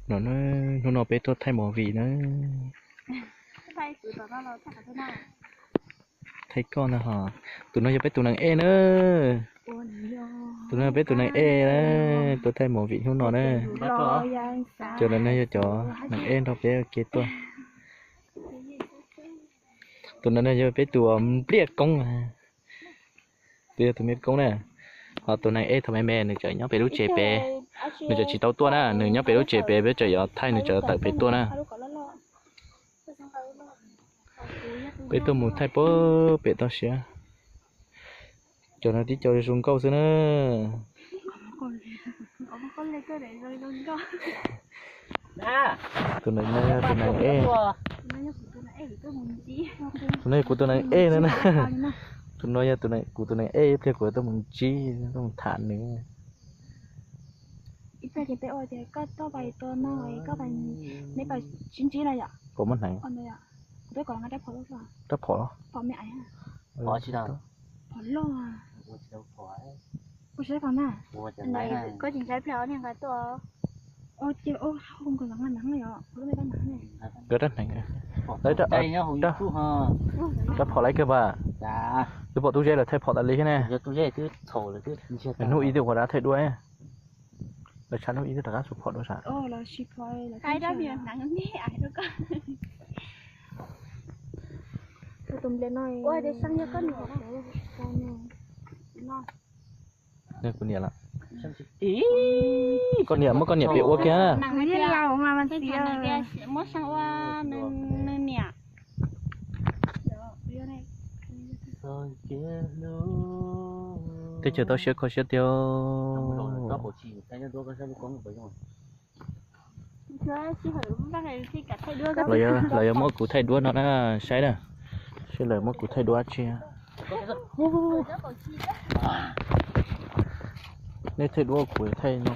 No, hnub no peb tuaj thaij movie na. Thaij koj ntag hos. Tus no yog peb tus neeg ej na. Tus no yog peb tus neeg ej na, tuaj thaij movie hnub no na. Cov no yog cov neeg ej nrog peb ua ke tuaj. Tus no yog peb tus npliaj koob. Tus yog tus npliaj koob na. Ho tus neeg ej thaum me me nws tseem nyob pem lub tsev pem, nws tseem tsis tau tuaj na, nws nyob pem lub tsev pem, peb tseem yuav thaij nws tseem tawm pem tuaj na. Peb tuaj mus thaij pem toj siab. Cov no tib co zoo nkauj xwb na. Tus no yog tus neeg ej. Tus no yog kuv tus neeg ej na. Tus no yog kuv tus neeg ej, ib pliag kuv tuaj mus ntsib, tuaj mus tham nws. Pom muaj hneev. Rab phom los? Nkawd rab hneev. Rab phom laiv kawg mas. Twb pom tub zeb lawv thaij phom tas li thiab ne. Hnub ib twb ua dab thaij duab. Lawv tshav hnub ib twb rov qab xu phom dua sav. Kuv niam lawm. Koj niam muab koj niam piav ua kiag na. Teb chaws tau siab kho siab tiag. Lawv yuav muab kuv thaij duab no na, saib na. Saib lawv muab kuv thaij duab tsi. Nej thaij duab kuv thaij no.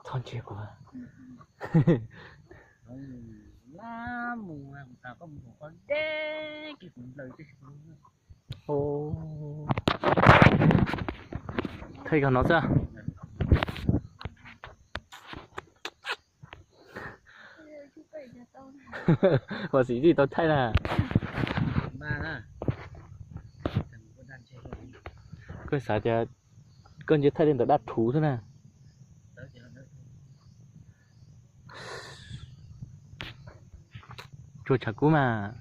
Txhob ntsia kuv. Thaij koj no xwb. Mas xim tij tau thaij na. Koj xav tias koj ntsia thaij li ntawd dab thuv xwb na. Tsuas tshav kub mas.